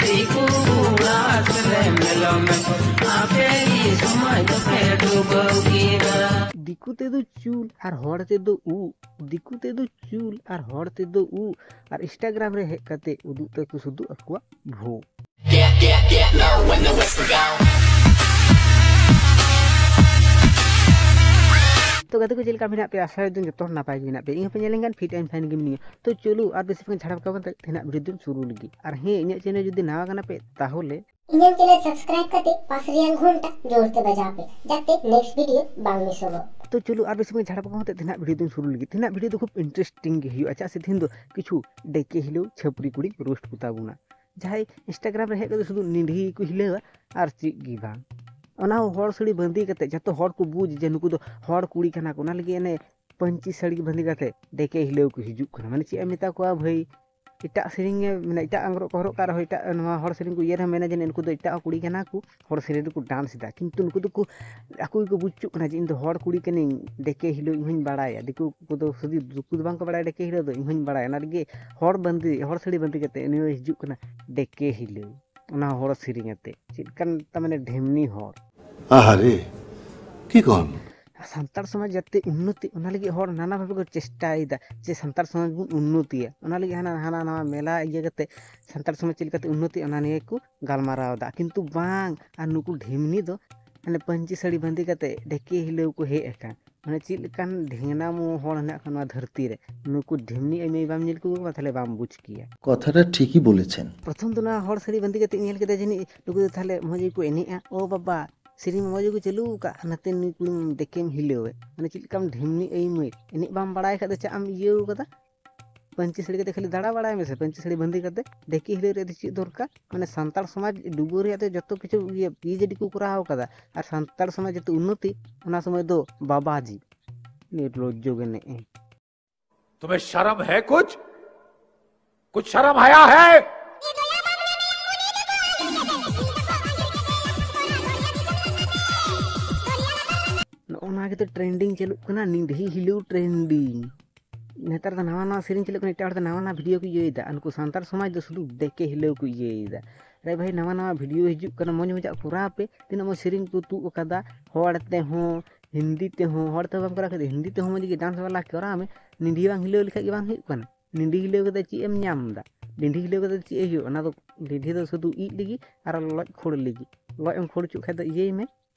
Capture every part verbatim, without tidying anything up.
ᱫᱤᱠᱩ ᱚᱲᱟᱜ ᱨᱮ ᱢᱮᱞᱟ ᱢᱮ, ᱟᱯᱮ ᱜᱮ ᱥᱚᱢᱟᱡᱽ ᱫᱚᱯᱮ ᱰᱩᱵᱟᱹᱣ ᱠᱮᱫᱟ᱾ ᱫᱤᱠᱩ ᱛᱮᱫᱚ ᱪᱩᱞ ᱟᱨ ᱦᱚᱲ ᱛᱮᱫᱚ ᱩᱵ, ᱫᱤᱠᱩ ᱛᱮᱫᱚ ᱪᱩᱞ ᱟᱨ ᱦᱚᱲ ᱛᱮᱫᱚ ᱩᱵ, ᱟᱨ Instagram ᱨᱮ ᱦᱮᱡ ᱠᱟᱛᱮ ᱩᱫᱩᱜ ᱛᱟᱠᱚ ᱥᱩᱫᱩ ᱟᱠᱚᱣᱟᱜ ᱵᱷᱩ᱾ ᱛᱚ ᱜᱟᱛᱮ ᱠᱚ, ᱪᱮᱫ ᱞᱮᱠᱟ ᱢᱮᱱᱟᱜ ᱯᱮᱭᱟ? ᱟᱥᱟᱭ ᱫᱟᱹᱧ ᱡᱚᱛᱚ ᱦᱚᱲ ᱱᱟᱯᱟᱭ ᱜᱮ ᱢᱮᱱᱟᱜ ᱯᱮᱭᱟ᱾ ᱤᱧ ᱦᱚᱸᱯᱮ ᱧᱮᱞᱤᱧ ᱠᱟᱱ fit and fine ᱜᱮ ᱢᱤᱱᱟᱹᱧᱟ᱾ ᱛᱚ ᱪᱚᱞᱚ ᱟᱨ ᱵᱮᱥᱤ ᱵᱟᱝ ᱡᱷᱟᱲᱟᱯ ᱠᱟᱛᱮ ᱛᱮᱦᱮᱧᱟᱜ video ᱫᱚᱧ ᱥᱩᱨᱩ ᱞᱮᱜᱮ᱾ ᱟᱨ ᱦᱮᱸ, ᱤᱧᱟᱹᱜ channel ᱡᱩᱫᱤ ᱱᱟᱣᱟ ᱠᱟᱱᱟ ᱯᱮ ᱛᱟᱦᱚᱞᱮ ᱤᱧᱟᱹᱜ channel subscribe ᱠᱟᱛᱮ ᱯᱟᱥ ᱨᱮᱭᱟᱜ ᱜᱷᱚᱱᱴᱟ ᱡᱳᱨ ᱛᱮ ᱵᱟᱡᱟᱣ ᱯᱮ, ᱡᱟᱛᱮ next video ᱵᱟᱝ ᱢᱤᱥᱚᱜᱚᱜ᱾ ᱛᱚ ᱪᱚᱞᱚ ᱟᱨ ᱵᱮᱥᱤ ᱵᱟᱝ ᱡᱷᱟᱲᱟᱯ ᱠᱟᱛᱮ ᱛᱮᱦᱮᱧᱟᱜ video ᱫᱚᱧ ᱥᱩᱨᱩ ᱞᱮᱜᱮ᱾ ᱛᱮᱦᱮᱧᱟᱜ video ᱫᱚ ᱠᱷᱩᱵ interesting ᱜᱮ ᱦᱩᱭᱩᱜᱼᱟ, ᱪᱮᱫᱟᱜ ᱥᱮ ᱛᱮᱦᱮᱧ ᱫᱚ ᱠᱤᱪᱷᱩ ᱰᱮᱠᱮ ᱦᱤᱞᱟᱹᱣ ᱪᱷᱟᱹᱯᱨᱤ ᱠᱩᱲᱤ roast ᱠᱚ ᱛᱟᱵᱚᱱᱟ, ᱡᱟᱦᱟᱸᱭ Instagram ᱨᱮ ᱦᱮᱡ ᱠᱟᱛᱮ ᱥᱩᱫᱷᱩ ᱱᱤᱰᱷᱤ ᱠᱚ ᱦᱤᱞᱟᱹᱣᱟ ᱟᱨ ᱪᱮᱫ ᱜᱮ ᱵᱟᱝ᱾ ᱚᱱᱟ ᱦᱚᱸ ᱦᱚᱲ ᱥᱟᱹᱲᱤ ᱵᱟᱸᱫᱮ ᱠᱟᱛᱮ ᱡᱚᱛᱚ ᱦᱚᱲ ᱠᱚ ᱵᱩᱡᱽ ᱡᱮ ᱱᱩᱠᱩ ᱫᱚ ᱦᱚᱲ ᱠᱩᱲᱤ ᱠᱟᱱᱟ ᱠᱚ, ᱚᱱᱟ ᱞᱟᱹᱜᱤᱫ ᱮᱱᱮ ᱯᱟᱹᱧᱪᱤ ᱥᱟᱹᱲᱤ ᱵᱟᱸᱫᱮ ᱠᱟᱛᱮ ᱰᱮᱠᱮ ᱦᱤᱞᱟᱹᱣ ᱠᱚ ᱦᱤᱡᱩᱜ ᱠᱟᱱᱟ᱾ ᱢᱟᱱᱮ ᱪᱮᱫ ᱮᱢ ᱢᱮᱛᱟ ᱠᱚᱣᱟ ᱵᱷᱟᱹᱭ, ᱮᱴᱟᱜ ᱥᱮᱨᱮᱧ ᱮ, ᱢᱟᱱᱮ ᱮᱴᱟᱜ ᱟᱝᱨᱚᱵ ᱠᱚ ᱦᱚᱨᱚᱜ ᱠᱟᱜ ᱨᱮᱦᱚᱸ ᱮᱴᱟᱜ ᱱᱚᱣᱟ ᱦᱚᱲ ᱥᱮᱨᱮᱧ ᱠᱚ ᱤᱭᱟᱹ ᱨᱮᱦᱚᱸ ᱢᱮᱱᱟ ᱡᱮ ᱱᱩᱠᱩ ᱫᱚ ᱮᱴᱟᱜ ᱠᱩᱲᱤ ᱠᱟᱱᱟ ᱠᱚ, ᱦᱚᱲ ᱥᱮᱨᱮᱧ ᱨᱮᱠᱚ dance ᱮᱫᱟ, ᱠᱤᱱᱛᱩ ᱱᱩᱠᱩ ᱫᱚᱠᱚ ᱟᱠᱚ ᱜᱮᱠᱚ ᱵᱩᱡᱽ ᱦᱚᱪᱚᱜ ᱠᱟᱱᱟ ᱡᱮ ᱤᱧ ᱫᱚ ᱦᱚᱲ ᱠᱩᱲᱤ ᱠᱟᱹᱱᱟᱹᱧ, ᱰᱮᱠᱮ ᱦᱤᱞᱟᱹᱣ ᱤᱧ ᱦᱚᱸᱧ ᱵᱟᱲᱟᱭᱟ᱾ ᱫᱤᱠᱩ ᱠᱚᱫᱚ ᱥᱩᱫᱷᱩ ᱫᱤᱠᱩ ᱫᱚ ᱵᱟᱝ ᱠᱚ ᱵᱟᱲᱟᱭᱟ ᱰᱮᱠᱮ ᱦᱤᱞᱟᱹᱣ ᱫᱚ, ᱤᱧ ᱦᱚᱸᱧ ᱵᱟᱲᱟᱭᱟ᱾ ᱚᱱᱟ ᱨᱮᱜᱮ ᱦᱚᱲ ᱵᱟᱸᱫᱮ, ᱦᱚᱲ ᱥᱟᱹᱲᱤ ᱵᱟᱸᱫᱮ ᱠᱟᱛᱮ ᱩᱱᱤ ᱦᱚᱸᱭ ᱦᱤᱡᱩᱜ ᱠᱟᱱᱟ ᱰᱮᱠᱮ ᱦᱤᱞᱟᱹᱣ, ᱚᱱᱟ ᱦᱚᱲ ᱥᱮᱨᱮᱧ ᱟᱛᱮ᱾ ᱪᱮᱫ ᱞᱮᱠᱟᱱ ᱛᱟ ᱢᱟᱱᱮ ᱰᱷᱮᱢᱱᱤ ᱦᱚᱲ᱾ ᱟᱦᱟᱨᱮ, ᱠᱤ ᱠᱚᱱ? ᱥᱟᱱᱛᱟᱲ ᱥᱚᱢᱟᱡᱽ ᱡᱟᱛᱮ ᱩᱱᱱᱚᱛᱤ, ᱚᱱᱟ ᱞᱟᱹᱜᱤᱫ ᱦᱚᱲ ᱱᱟᱱᱟ ᱵᱷᱟᱵᱮ ᱠᱚ ᱪᱮᱥᱴᱟᱭᱮᱫᱟ ᱡᱮ ᱥᱟᱱᱛᱟᱲ ᱥᱚᱢᱟᱡᱽ ᱵᱚᱱ ᱩᱱᱱᱚᱛᱤᱭᱟ᱾ ᱚᱱᱟ ᱞᱟᱹᱜᱤᱫ ᱦᱟᱱᱟ, ᱦᱟᱱᱟ ᱱᱟᱣᱟ ᱢᱮᱞᱟ ᱤᱭᱟᱹ ᱠᱟᱛᱮ ᱥᱟᱱᱛᱟᱲ ᱥᱚᱢᱟᱡᱽ ᱪᱮᱫ ᱞᱮᱠᱟᱛᱮ ᱩᱱᱱᱚᱛᱤ, ᱚᱱᱟ ᱱᱤᱭᱮ ᱠᱚ ᱜᱟᱞᱢᱟᱨᱟᱣ ᱮᱫᱟ᱾ ᱠᱤᱱᱛᱩ ᱵᱟᱝ, ᱟᱨ ᱱᱩᱠᱩ ᱰᱷᱮᱢᱱᱤ ᱫᱚ ᱦᱟᱱᱮ ᱯᱟᱹᱧᱪᱤ ᱥᱟᱹᱲᱤ ᱵᱟᱸᱫᱮ ᱠᱟᱛᱮ ᱰᱷᱮᱠᱮ ᱦᱤᱞᱟᱹᱣ ᱠᱚ ᱦᱮᱡ ᱟᱠᱟᱱ᱾ ᱢᱟᱱᱮ ᱪᱮᱫ ᱞᱮᱠᱟᱱ ᱰᱷᱮᱝᱱᱟ ᱢᱚ ᱦᱚᱲ ᱦᱮᱱᱟᱜ ᱠᱚᱣᱟ ᱱᱚᱣᱟ ᱫᱷᱟᱹᱨᱛᱤ ᱨᱮ᱾ ᱱᱩᱠᱩ ᱰᱷᱮᱢᱱᱤ ᱟᱹᱭ ᱢᱟᱹᱭ ᱵᱟᱢ ᱧᱮᱞ ᱠᱚ ᱠᱟᱱᱟ, ᱛᱟᱦᱞᱮ ᱵᱟᱢ ᱵᱩᱡᱽ ᱠᱮᱭᱟ᱾ কথাটা ঠিকই বলেছেন। ᱯᱨᱚᱛᱷᱚᱢ ᱫᱚ ᱱᱚᱣᱟ ᱦᱚᱲ ᱥᱟᱹᱲᱤ ᱵᱟᱸᱫᱮ ᱠᱟᱛᱮ ᱧᱮᱞ ᱠᱮᱫᱟ, ᱡᱟᱹᱱᱤᱡ ᱱᱩᱠᱩ ᱫᱚ ᱛᱟᱦᱞᱮ ᱢᱚᱡᱽ ᱜᱮᱠᱚ ᱮᱱᱮᱡᱼᱟ᱾ ᱳ ᱵᱟᱵᱟ, ᱥᱮᱨᱮᱧ ᱢᱚᱡᱽ ᱜᱮᱠᱚ ᱪᱟᱹᱞᱩ ᱟᱠᱟᱫ, ᱱᱟᱛᱮ ᱱᱩᱭ ᱠᱩᱲᱤ ᱰᱮᱠᱮᱢ ᱦᱤᱞᱟᱹᱣᱮ᱾ ᱢᱟᱱᱮ ᱪᱮᱫ ᱞᱮᱠᱟᱢ ᱰᱷᱮᱢᱱᱤ ᱟᱹᱭ ᱢᱟᱹᱭ, ᱮᱱᱮᱡ ᱵᱟᱢ ᱵᱟᱲᱟᱭ ᱠᱷᱟᱡ ᱫᱚ ᱪᱮᱫ ᱮᱢ ᱤᱭᱟᱹᱣ ᱠᱟᱫᱟ? ᱯᱟᱹᱧᱪᱤ ᱥᱟᱹᱲᱤ ᱠᱟᱛᱮ ᱠᱷᱟᱹᱞᱤ ᱫᱟᱬᱟ ᱵᱟᱲᱟᱭ ᱢᱮᱥᱮ, ᱯᱟᱹᱧᱪᱤ ᱥᱟᱹᱲᱤ ᱵᱟᱸᱫᱮ ᱠᱟᱛᱮ ᱰᱷᱮᱠᱮ ᱦᱤᱞᱟᱹᱣ ᱨᱮᱭᱟᱜ ᱫᱚ ᱪᱮᱫ ᱫᱚᱨᱠᱟᱨ? ᱢᱟᱱᱮ ᱥᱟᱱᱛᱟᱲ ᱥᱚᱢᱟᱡᱽ ᱰᱩᱵᱟᱹᱣ ᱨᱮᱭᱟᱜ ᱫᱚ ᱡᱚᱛᱚ ᱠᱤᱪᱷᱩ ᱤᱭᱟᱹ ᱯᱤ ᱮᱭᱤᱪ ᱰᱤ ᱠᱚ ᱠᱚᱨᱟᱣ ᱠᱟᱫᱟ, ᱟᱨ ᱥᱟᱱᱛᱟᱲ ᱥᱚᱢᱟᱡᱽ ᱡᱚᱛᱚ ᱩᱱᱱᱚᱛᱤ, ᱚᱱᱟ ᱥᱚᱢᱚᱭ ᱫᱚ ᱵᱟᱵᱟᱡᱤ ᱱᱤᱨᱞᱚᱡᱽᱡᱚ ᱜᱮ ᱱᱮᱜᱼᱮ᱾ तुम्हें शर्म है कुछ? कुछ शर्म हया है? ᱱᱚᱜᱼᱚ ᱱᱚᱣᱟ ᱜᱮᱛᱚ trending ᱪᱟᱹᱞᱩᱜ ᱠᱟᱱᱟ, ᱱᱤᱰᱷᱤ ᱦᱤᱞᱟᱹᱣ trending᱾ ᱱᱮᱛᱟᱨ ᱫᱚ ᱱᱟᱣᱟ ᱱᱟᱣᱟ ᱥᱮᱨᱮᱧ ᱪᱟᱹᱞᱩᱜ ᱠᱟᱱᱟ, ᱮᱴᱟᱜ ᱦᱚᱲ ᱫᱚ ᱱᱟᱣᱟ ᱱᱟᱣᱟ ᱵᱷᱤᱰᱤᱭᱳ ᱠᱚ ᱤᱭᱟᱹᱭᱮᱫᱟ, ᱟᱨ ᱱᱩᱠᱩ ᱥᱟᱱᱛᱟᱲ ᱥᱚᱢᱟᱡᱽ ᱫᱚ ᱥᱩᱫᱷᱩ ᱰᱮᱠᱮ ᱦᱤᱞᱟᱹᱣ ᱠᱚ ᱤᱭᱟᱹᱭᱮᱫᱟ᱾ ᱨᱮ ᱵᱷᱟᱹᱭ, ᱱᱟᱣᱟ ᱱᱟᱣᱟ ᱵᱷᱤᱰᱤᱭᱳ ᱦᱤᱡᱩᱜ ᱠᱟᱱᱟ, ᱢᱚᱡᱽ ᱢᱚᱡᱟᱜ ᱠᱚᱨᱟᱣ ᱯᱮ᱾ ᱛᱤᱱᱟᱹᱜ ᱢᱚᱡᱽ ᱥᱮᱨᱮᱧ ᱠᱚ ᱛᱩᱫ ᱟᱠᱟᱫᱟ, ᱦᱚᱲ ᱛᱮᱦᱚᱸ, ᱦᱤᱱᱫᱤ ᱛᱮᱦᱚᱸ᱾ ᱦᱚᱲ ᱛᱮᱦᱚᱸ ᱵᱟᱢ ᱠᱚᱨᱟᱣ ᱠᱮᱫᱟ, ᱦᱤᱱᱫᱤ ᱛᱮᱦᱚᱸ ᱢᱚᱡᱽ ᱜᱮ ᱰᱟᱱᱥ ᱵᱟᱞᱟ ᱠᱚᱨᱟᱣ ᱢᱮ᱾ ᱱᱤᱰᱷᱤ ᱵᱟᱝ ᱦᱤᱞᱟᱹᱣ ᱞᱮᱠᱷᱟᱡ ᱜᱮ ᱵᱟᱝ ᱦᱩᱭᱩᱜ ᱠᱟᱱᱟ᱾ ᱱᱤᱰᱷᱤ ᱦᱤᱞᱟᱹᱣ ᱠᱟᱛᱮ ᱪᱮᱫ ᱮᱢ ᱧᱟᱢ ᱮᱫᱟ? ᱰᱤᱰᱷᱤ ᱦᱤᱞᱟᱹᱣ ᱠᱟᱛᱮ ᱪᱮᱫ ᱦᱩᱭᱩᱜᱼᱟ? ᱚᱱᱟ ᱫᱚ, ᱰᱤᱰᱷᱤ ᱫᱚ ᱥᱩᱫᱷᱩ ᱤᱡ ᱞᱟᱹᱜᱤᱫ ᱟᱨ ᱞᱚᱡ ᱠᱷᱳᱲ ᱞᱟᱹᱜᱤᱫ᱾ ᱞᱚᱡ ᱮᱢ ᱠᱷᱳᱲ ᱦᱚᱪᱚᱜ ᱠᱷᱟᱡ ᱫᱚ ᱤᱭᱟᱹᱭ ᱢᱮ,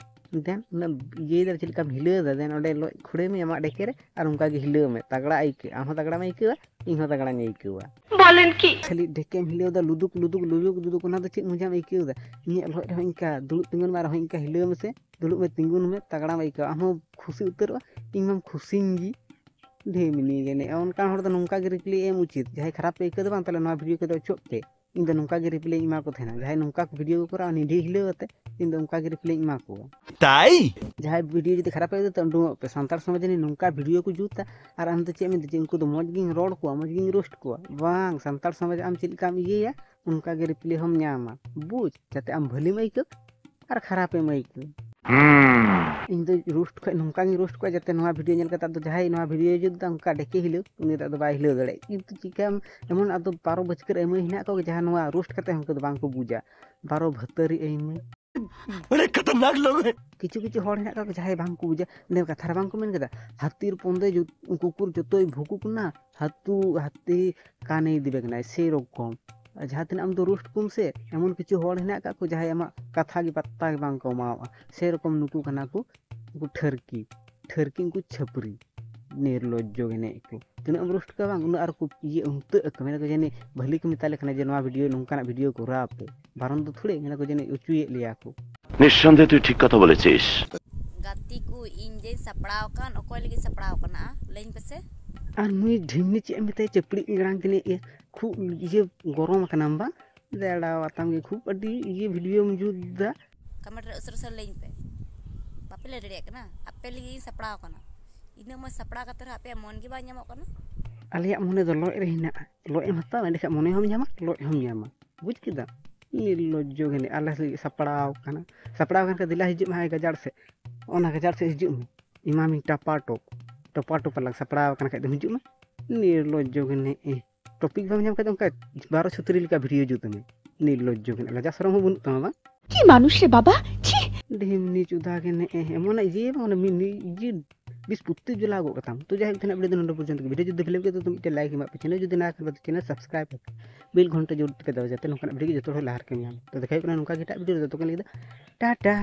ᱫᱮᱱ ᱚᱱᱟ ᱤᱭᱟᱹᱭ ᱫᱟ ᱪᱮᱫ ᱞᱮᱠᱟᱢ ᱦᱤᱞᱟᱹᱣ ᱫᱟ, ᱫᱮᱱ ᱚᱸᱰᱮ ᱞᱚᱡ ᱠᱷᱩᱲᱟᱹᱣ ᱢᱮ ᱟᱢᱟᱜ ᱰᱮᱠᱮ ᱨᱮ, ᱟᱨ ᱚᱱᱠᱟ ᱜᱮ ᱦᱤᱞᱟᱹᱣ ᱢᱮ, ᱛᱟᱜᱲᱟ ᱟᱹᱭᱠᱟᱹᱜᱼᱟ, ᱟᱢ ᱦᱚᱸ ᱛᱟᱜᱲᱟᱢ ᱟᱹᱭᱠᱟᱹᱣᱟ, ᱤᱧ ᱦᱚᱸ ᱛᱟᱜᱲᱟᱧ ᱟᱹᱭᱠᱟᱹᱣᱟ᱾ ᱵᱚᱞᱮᱱ ᱠᱤ? ᱠᱷᱟᱹᱞᱤ ᱰᱮᱠᱮᱢ ᱦᱤᱞᱟᱹᱣ ᱫᱟ, ᱞᱩᱫᱩᱠ ᱞᱩᱫᱩᱠ ᱞᱩᱫᱩᱠ ᱞᱩᱫᱩᱠ, ᱚᱱᱟ ᱫᱚ ᱪᱮᱫ ᱢᱚᱡᱟᱢ ᱟᱹᱭᱠᱟᱹᱣ ᱫᱟ? ᱤᱧᱟᱹᱜ ᱞᱚᱡ ᱨᱮᱦᱚᱸ ᱤᱱᱠᱟ ᱫᱩᱲᱩᱵ ᱛᱤᱸᱜᱩᱱ ᱢᱮ, ᱟᱨᱦᱚᱸ ᱤᱱᱠᱟ ᱦᱤᱞᱟᱹᱣ ᱢᱮᱥᱮ, ᱫᱩᱲᱩᱵ ᱢᱮ, ᱛᱤᱸᱜᱩᱱ ᱢᱮ, ᱛᱟᱜᱲᱟᱢ ᱟᱹᱭᱠᱟᱹᱣᱟ, ᱟᱢ ᱦᱚᱸ ᱠᱷᱩᱥᱤ ᱩᱛᱟᱹᱨᱚᱜᱼᱟ, ᱤᱧ ᱢᱟᱢ ᱠᱷᱩᱥᱤᱧ ᱜᱮ᱾ ᱰᱷᱮᱢᱱᱤ ᱜᱮ ᱱᱮ ᱚᱱᱠᱟᱱ ᱦᱚᱲ ᱫᱚ ᱱᱚᱝᱠᱟ ᱜᱮ ᱨᱤᱯᱞᱟᱭ ᱮᱢ ᱩᱪᱤᱛ᱾ ᱡᱟᱦᱟᱸᱭ ᱠᱷᱟᱨᱟᱯ ᱯᱮ ᱟᱹᱭᱠᱟᱹᱣ ᱫᱟ ᱵᱟᱝ, ᱛᱟᱦᱞᱮ ᱱᱚᱣᱟ ᱵᱷᱤᱰᱤᱭᱳ ᱠᱚᱫᱚ ᱚᱪᱚᱜ ᱯᱮ᱾ ᱤᱧ ᱫᱚ ᱱᱚᱝᱠᱟ ᱜᱮ ᱨᱤᱯᱞᱟᱭᱤᱧ ᱮᱢᱟ ᱠᱚ ᱛᱟᱦᱮᱱᱟ, ᱡᱟᱦᱟᱸᱭ ᱱᱚᱝᱠᱟ ᱵᱷᱤᱰᱤᱭᱳ ᱠᱚ ᱠᱚᱨᱟᱣᱟ, ᱱᱤᱰᱷᱤ ᱦᱤᱞᱟᱹᱣ ᱠᱟᱛᱮ ᱤᱧ ᱫᱚ ᱚᱱᱠᱟ ᱜᱮ ᱨᱤᱯᱞᱟᱭᱤᱧ ᱮᱢᱟ ᱠᱚᱣᱟ᱾ ᱛᱟᱭ? ᱡᱟᱦᱟᱸᱭ ᱵᱷᱤᱰᱤᱭᱳ ᱡᱩᱫᱤ ᱠᱷᱟᱨᱟᱯ ᱯᱮ ᱟᱹᱭᱠᱟᱹᱣ ᱫᱟ, ᱩᱰᱩᱝᱚᱜ ᱯᱮ᱾ ᱥᱟᱱᱛᱟᱲ ᱥᱚᱢᱟᱡᱽ ᱨᱮ ᱱᱚᱝᱠᱟ ᱵᱷᱤᱰᱤᱭᱳ ᱠᱚ ᱡᱩᱛᱟ, ᱟᱨ ᱟᱢ ᱫᱚ ᱪᱮᱫ ᱮᱢ ᱢᱮᱱᱫᱟ ᱡᱮ ᱩᱱᱠᱩ ᱫᱚ ᱢᱚᱡᱽ ᱜᱤᱧ ᱨᱚᱲ ᱠᱚᱣᱟ, ᱢᱚᱡᱽ ᱜᱤᱧ ᱨᱳᱥᱴ ᱠᱚᱣᱟ? ᱵᱟᱝ, ᱥᱟᱱᱛᱟᱲ ᱥᱚᱢᱟᱡᱽ ᱟᱢ ᱪᱮᱫ ᱞᱮᱠᱟᱢ ᱤᱭᱟᱹᱭᱟ, ᱚᱱᱠᱟ ᱜᱮ ᱨᱤᱯᱞᱟᱭ ᱦᱚᱸᱢ ᱧᱟᱢᱟ᱾ ᱵᱩᱡᱽ, ᱡᱟᱛᱮ ᱟᱢ ᱵᱷᱟᱹᱞᱤᱢ ᱟᱹᱭᱠᱟᱹᱣ ᱟᱨ ᱠᱷᱟᱨᱟᱯᱮᱢ ᱟᱹᱭᱠᱟᱹᱣ᱾ ᱤᱧ ᱫᱚ ᱨᱳᱥᱴ ᱠᱷᱚᱡ ᱱᱚᱝᱠᱟ ᱜᱤᱧ ᱨᱳᱥᱴ ᱠᱚᱣᱟ, ᱡᱟᱛᱮ ᱱᱚᱣᱟ ᱵᱷᱤᱰᱤᱭᱳ ᱧᱮᱞ ᱠᱟᱛᱮ ᱟᱫᱚ ᱡᱟᱦᱟᱸᱭ ᱱᱚᱣᱟ ᱵᱷᱤᱰᱤᱭᱳᱭ ᱡᱩᱛ ᱫᱟ, ᱚᱱᱠᱟ ᱰᱮᱠᱮ ᱦᱤᱞᱟᱹᱣ, ᱩᱱᱤ ᱫᱚ ᱟᱫᱚ ᱵᱟᱭ ᱦᱤᱞᱟᱹᱣ ᱫᱟᱲᱮᱭᱟᱜᱼᱟ᱾ ᱠᱤᱱᱛᱩ ᱪᱤᱠᱟᱹᱭᱟᱢ, ᱮᱢᱚᱱ ᱟᱫᱚ ᱵᱟᱨᱚ ᱵᱟᱹᱪᱠᱟᱹᱨ ᱟᱹᱢᱟᱹᱭ ᱦᱮᱱᱟᱜ ᱠᱚᱣᱟ, ᱡᱟᱦᱟᱸ ᱱᱚᱣᱟ ᱨᱳᱥᱴ ᱠᱟᱛᱮ ᱦᱚᱸ ᱩᱱᱠᱩ ᱫᱚ ᱵᱟᱝ ᱠᱚ ᱵᱩᱡᱟ᱾ ᱵᱟᱨᱚ ᱵᱷᱟᱹᱛᱟᱹᱨᱤ ᱟᱹᱭᱢᱟᱹᱭ᱾ ᱵᱚᱲᱮ ᱠᱷᱟᱛᱟᱨᱱᱟᱠ ᱞᱳᱜ ᱦᱮ᱾ ᱠᱤᱪᱷᱩ ᱠᱤᱪᱷᱩ ᱦᱚᱲ ᱦᱮᱱᱟᱜ ᱠᱚᱣᱟ, ᱡᱟᱦᱟᱸᱭ ᱵᱟᱝ ᱠᱚ ᱵᱩᱡᱟ᱾ ᱱᱤᱭᱟᱹ ᱠᱟᱛᱷᱟ ᱨᱮ ᱵᱟᱝ ᱠᱚ ᱢᱮᱱ ᱠᱟᱫᱟ, "ᱦᱟᱹᱛᱤᱨ ᱯᱚᱱᱫᱮ ᱡᱩ-, ᱠᱩᱠᱩᱨ ᱡᱚᱛᱚᱭ ᱵᱷᱩᱠᱩ ᱠᱟᱱᱟ, ᱦᱟᱹᱛᱩ ᱦᱟᱹᱛᱤ ᱠᱟᱱᱮᱭ ᱫᱤᱵᱮ ᱠᱟᱱᱟᱭ", ᱥᱮᱭ ᱨᱚᱠᱚᱢ᱾ ᱟᱨ ᱡᱟᱦᱟᱸ ᱛᱤᱱᱟᱹᱜ ᱟᱢ ᱫᱚ ᱨᱳᱥᱴ ᱠᱚᱢ ᱥᱮ, ᱮᱢᱚᱱ ᱠᱤᱪᱷᱩ ᱦᱚᱲ ᱦᱮᱱᱟᱜ ᱟᱠᱟᱫ ᱠᱚ, ᱡᱟᱦᱟᱸᱭ ᱟᱢᱟᱜ ᱠᱟᱛᱷᱟ ᱜᱮ ᱯᱟᱛᱛᱟ ᱜᱮ ᱵᱟᱝ ᱠᱚ ᱮᱢᱟᱣᱟᱜᱼᱟ᱾ ᱥᱮᱨᱚᱠᱚᱢ ᱱᱩᱠᱩ ᱠᱟᱱᱟ ᱠᱚ, ᱩᱱᱠᱩ ᱴᱷᱟᱹᱨᱠᱤ, ᱴᱷᱟᱹᱨᱠᱤ, ᱩᱱᱠᱩ ᱪᱷᱟᱹᱯᱨᱤ, ᱱᱤᱨᱞᱚᱡᱽᱡᱚ ᱜᱮ ᱱᱮᱡ ᱠᱚ᱾ ᱛᱤᱱᱟᱹᱜ ᱮᱢ ᱨᱳᱥᱴ ᱠᱚᱣᱟ ᱵᱟᱝ, ᱩᱱᱟᱹᱜ ᱟᱨ ᱠᱚ ᱤᱭᱟᱹ ᱩᱱᱛᱟᱹᱜ ᱟᱠᱚ, ᱢᱮᱱᱟ ᱠᱚ ᱡᱟᱹᱱᱤᱡ ᱵᱷᱟᱹᱞᱤ ᱠᱚ ᱢᱮᱛᱟ ᱞᱮ ᱠᱟᱱᱟ ᱡᱮ ᱱᱚᱣᱟ ᱵᱷᱤᱰᱤᱭᱳ, ᱱᱚᱝᱠᱟᱱᱟᱜ ᱵᱷᱤᱰᱤᱭᱳ ᱠᱚᱨᱟᱣ ᱯᱮ᱾ ᱵᱟᱨᱚᱱ ᱫᱚ ᱛᱷᱚᱲᱮ, ᱢᱮᱱᱟ ᱠᱚ ᱡᱟᱹᱱᱤᱡ ᱚᱪᱚᱭᱮᱫ ᱞᱮᱭᱟ ᱠᱚ᱾ নিঃসন্দেহে তুই ঠিক কথা বলেছিস। ᱜᱟᱛᱮ ᱠᱚ, ᱤᱧ ᱡᱮᱧ ᱥᱟᱯᱲᱟᱣ ᱟᱠᱟᱱ, ᱚᱠᱚᱭ ᱞᱟᱹᱜᱤᱫ ᱥᱟᱯᱲᱟᱣ ᱟᱠᱟᱱᱟ? ᱞᱟᱹᱭᱟᱹᱧ ᱯᱮᱥᱮ᱾ ᱟᱨ ᱱᱩᱭ ᱰᱷᱤᱢᱱᱤ ᱪᱮᱫ ᱮᱢ ᱢᱮᱛᱟᱭᱟ, ᱪᱟᱹᱯᱲᱤ ᱜᱮᱲᱟᱝ ᱛᱤᱱᱟᱹᱜ ᱤᱭᱟᱹ, ᱠᱷᱩᱵ ᱤᱭᱟᱹ ᱜᱚᱨᱚᱢ ᱟᱠᱟᱱᱟᱢ ᱵᱟᱝ? ᱫᱟᱲᱟ ᱟᱛᱟᱢ ᱜᱮ ᱠᱷᱩᱵ ᱟᱹᱰᱤ ᱤᱭᱟᱹ ᱵᱷᱤᱰᱤᱭᱳᱢ ᱡᱩᱛ ᱫᱟ᱾ ᱠᱚᱢᱮᱱᱴ ᱨᱮ ᱩᱥᱟᱹᱨᱟ ᱩᱥᱟᱹᱨᱟ ᱞᱟᱹᱭᱟᱹᱧ ᱯᱮ᱾ ᱵᱟᱯᱮ ᱞᱟᱹᱭ ᱫᱟᱲᱮᱭᱟᱜ ᱠᱟᱱᱟ? ᱟᱯᱮ ᱞᱟᱹᱜᱤᱫ ᱤᱧ ᱥᱟᱯᱲᱟᱣ ᱟᱠᱟᱱᱟ᱾ ᱤᱱᱟᱹᱜ ᱢᱚᱡᱽ ᱥᱟᱯᱲᱟᱣ ᱠᱟᱛᱮ ᱨᱮᱦᱚᱸ ᱟᱯᱮᱭᱟᱜ ᱢᱚᱱ ᱜᱮ ᱵᱟᱝ ᱧᱟᱢᱚᱜ ᱠᱟᱱᱟ᱾ ᱟᱞᱮᱭᱟᱜ ᱢᱚᱱᱮ ᱫᱚ ᱞᱚᱡ ᱨᱮ ᱦᱮᱱᱟᱜᱼᱟ᱾ ᱞᱚᱡ ᱮᱢ ᱦᱟᱛᱟᱣᱟ, ᱮᱸᱰᱮᱠᱷᱟᱱ ᱢᱚᱱᱮ ᱦᱚᱸᱢ ᱧᱟᱢᱟ, ᱞᱚᱡ ᱦᱚᱸᱢ ᱧᱟᱢᱟ᱾ ᱵᱩᱡᱽ ᱠᱮᱫᱟᱢ? ᱱᱤᱨᱞᱚᱡᱽᱡᱚ ᱜᱮ ᱱᱤ ᱟᱞᱮ ᱞᱟᱹᱜᱤᱫ ᱥᱟᱯᱲᱟᱣ ᱠᱟᱱᱟ᱾ ᱥᱟᱯᱲᱟᱣ ᱠᱟᱱ ᱠᱷᱟᱱ ᱫᱮᱞᱟ ᱦᱤᱡᱩᱜ ᱢᱮ, ᱦᱟᱭ ᱜᱟᱡᱟᱲ ᱥᱮᱫ, ᱚᱱᱟ ᱜᱟᱡᱟᱲ ᱥᱮᱫ ᱦᱤᱡᱩᱜ ᱢᱮ, ᱮᱢᱟᱢᱤᱧ ᱴᱟᱯᱟ ᱴᱚᱯ, ᱴᱚᱯᱟ ᱴᱚᱯ ᱟᱞᱟᱝ᱾ ᱥᱟᱯᱲᱟᱣ ᱠᱟᱱ ᱠᱷᱟᱡ ᱫᱚᱢ ᱦᱤᱡᱩᱜ ᱢᱮ᱾ ᱱᱤᱨᱞᱚᱡᱽᱡᱚ ᱜᱮ ᱱᱮᱜᱼᱮ᱾ ᱴᱚᱯᱤᱠ ᱵᱟᱢ ᱧᱟᱢ ᱠᱷᱟᱡ ᱫᱚ ᱚᱱᱠᱟ ᱵᱟᱨᱚ ᱪᱷᱚᱛᱨᱤ ᱞᱮᱠᱟ ᱵᱷᱤᱰᱤᱭᱳ ᱡᱩᱛ ᱢᱮ᱾ ᱱᱤᱨᱞᱚᱡᱽᱡᱚ ᱜᱮ ᱱᱮᱜᱼᱮ, ᱞᱟᱡᱟ ᱥᱚᱨᱚᱢ ᱦᱚᱸ ᱵᱟᱹᱱᱩᱜ ᱛᱟᱢᱟ ᱵᱟᱝ? কি মানুষ রে বাবা, ছি। ᱰᱷᱤᱢᱱᱤ ᱪᱩᱫᱟ ᱜᱮ ᱱᱮᱜᱼᱮ, ᱮᱢᱚᱱ ᱤᱭᱟᱹ ᱵᱟᱝ, ᱚᱱᱟ ᱢᱤ-, ᱱᱤᱡᱮ ᱵᱤᱥ ᱯᱩᱛᱤ ᱡᱚᱞᱟ ᱜᱚᱫ ᱠᱟᱛᱟᱢ᱾ ᱛᱚ ᱡᱟᱭᱦᱳᱠ, ᱛᱮᱱᱟᱜ ᱵᱷᱤᱰᱤᱭᱳ ᱫᱚ ᱱᱚᱰᱮ ᱯᱚᱨᱡᱚᱱᱛᱚ ᱜᱮ᱾ ᱵᱷᱤᱰᱤᱭᱳ ᱡᱩᱫᱤ ᱵᱷᱟᱞᱮ ᱵᱩᱡᱷᱟᱹᱣ ᱛᱚ ᱢᱤᱫᱴᱮᱱ ᱞᱟᱭᱤᱠ ᱮᱢᱟᱜ ᱯᱮ, ᱪᱮᱱᱮᱞ ᱡᱩᱫᱤ ᱱᱟᱣᱟ ᱠᱷᱟᱱ ᱫᱚ ᱪᱮᱱᱮᱞ ᱥᱟᱵᱥᱠᱨᱟᱭᱤᱵ ᱯᱮ, ᱵᱮᱞ ᱜᱷᱚᱱᱴᱟ ᱡᱳᱨ ᱛᱮᱯᱮ ᱫᱟᱵᱟ, ᱡᱟᱛᱮ ᱱᱚᱝᱠᱟᱱᱟᱜ ᱵᱷᱤᱰᱤᱭᱳ ᱡᱚᱛᱚ ᱦᱚᱲ ᱞᱟᱦᱟ ᱨᱮᱯᱮ ᱧᱟᱢ᱾ ᱛᱚ ᱫᱮᱠᱷᱟ ᱦᱩᱭᱩᱜ ᱠᱟᱱᱟ ᱱᱚᱝᱠᱟ ᱜᱮ ᱮᱴᱟᱜ ᱵᱷᱤᱰᱤᱭᱳ ᱨᱮ, ᱛᱚᱛᱚ ᱠᱷᱚᱱ ᱞᱟᱹᱜᱤᱫ ᱫᱚ ᱴᱟᱴᱟ᱾